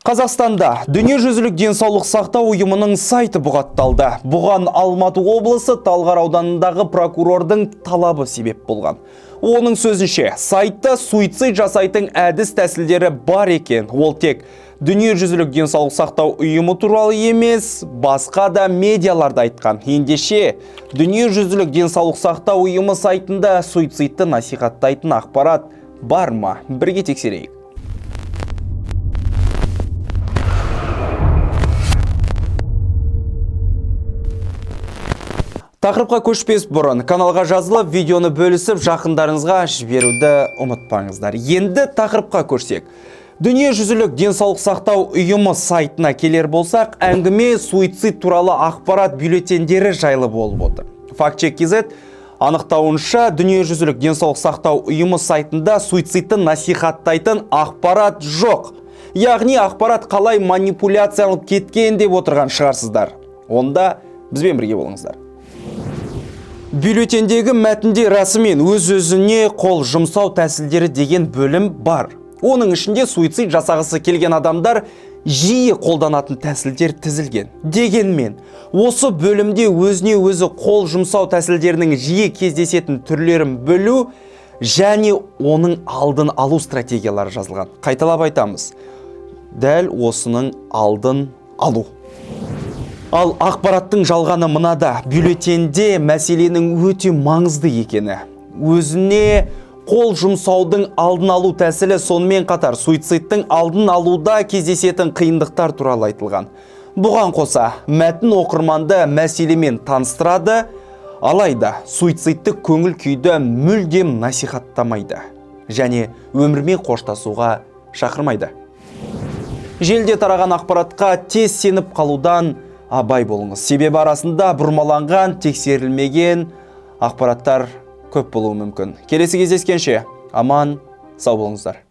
Қазақстанда Дүниежүзілік денсаулық сақтау ұйымының сайты бұғатталды. Бұған Алматы облысы Талғар ауданындағы прокурордың талабы себеп болған. Оның сөзінше, сайтта суицид жасайтын әдіс тәсілдері бар екен. Ол тек Дүниежүзілік денсаулық сақтау ұйымы туралы емес, басқа да медиаларда айтқан. Ендеше, Дүниежүзілік денсаулық сақтау ұйымы сайтында суицидті насихаттайтын ақпарат бар ма? Бірге тексерейік. Тақырыпқа көшпес бұрын каналға жазылып, видеоны бөлісіп, жақындарыңызға жіберуді ұмытпаңыздар. Енді тақырыпқа көшсек. Дүниежүзілік денсаулық сақтау ұйымы сайтына келер болсақ, әңгіме суицид туралы ақпарат бюллетендері жайлы болып отыр. Фактчек KZ анықтауынша, Дүниежүзілік денсаулық сақтау ұйымы сайтында суицидті насихаттайтын ақпарат жоқ. Яғни ақпарат қалай манипуляцияланып кеткен деп отырған шығарсыздар. Онда бізбен бірге болыңыздар. Бюллетендегі мәтінде расымен өз-өзіне қол жұмсау тәсілдері деген бөлім бар. Оның ішінде суицид жасағысы келген адамдар жиі қолданатын тәсілдер тізілген. Дегенмен, осы бөлімде өзіне өзі қол жұмсау тәсілдерінің жиі кездесетін түрлерін білу және оның алдын алу стратегиялары жазылған. Қайталап айтамыз, дәл осының алдын алу. Ал ақпараттың жалғаны мынада: бюллетенде мәселенің өте маңызды екені. Өзіне қол жұмсаудың алдын алу тәсілі, сонымен қатар суицидтің алдын алуда кездесетін қиындықтар туралы айтылған. Бұған қоса, мәтін оқырманды мәселемен таныстырады, алайда суицидтік көңіл күйді мүлдем насихаттамайды және өмірмен қоштасуға шақырмайды. Желіде тараған ақпаратқа тез сеніп қалудан абай болыңыз. Себебі арасында бұрмаланған, тексерілмеген ақпараттар көп болуы мүмкін. Келесі кездескенше аман сау болыңыздар.